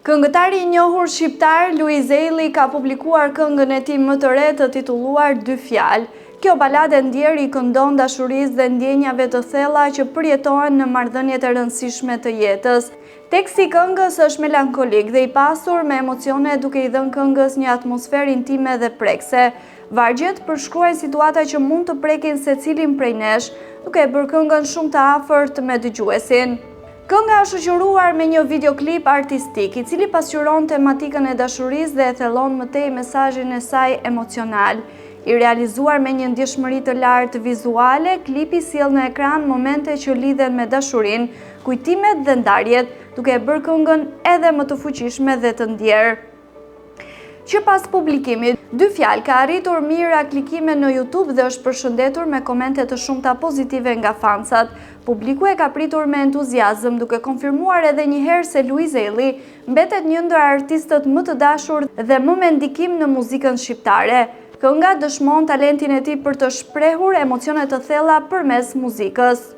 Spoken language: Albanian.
Këngëtari i njohur shqiptar, Luiz Ejlli ka publikuar këngën e tij më të re të titulluar Dy fjalë. Kjo baladë e ndjerë i këndon dashurisë dhe ndjenjave të thella që përjetohen në marrëdhëniet e rëndësishme të jetës. Teksti i këngës është melankolik dhe i pasur me emocione duke i dhënë këngës një atmosferë intime dhe prekëse. Vargjet përshkruajnë situata që mund të prekin secilin prej nesh, duke e bërë këngën shumë të afërt me dëgjuesin. Kënga është shoqëruar me një videoklip artistik, i cili pasqyron tematikën e dashurisë dhe e thellon më tej mesazhin e saj emocional. I realizuar me një ndjeshmëri të lartë vizuale, klipi sjell në ekran momente që lidhen me dashurinë, kujtimet dhe ndarjet, duke e bërë këngën edhe më të fuqishme dhe të ndjerë. Që pas publikimit, Dy fjalë ka arritur mijëra klikime në YouTube dhe është përshëndetur me komente të shumta pozitive nga fansat. Publiku e ka pritur me entuziazëm, duke konfirmuar edhe një herë se Luiz Ejlli mbetet një ndër artistët më të dashur dhe më me ndikim në muzikën shqiptare. Kënga dëshmon talentin e tij për të shprehur emocione të thella përmes muzikës.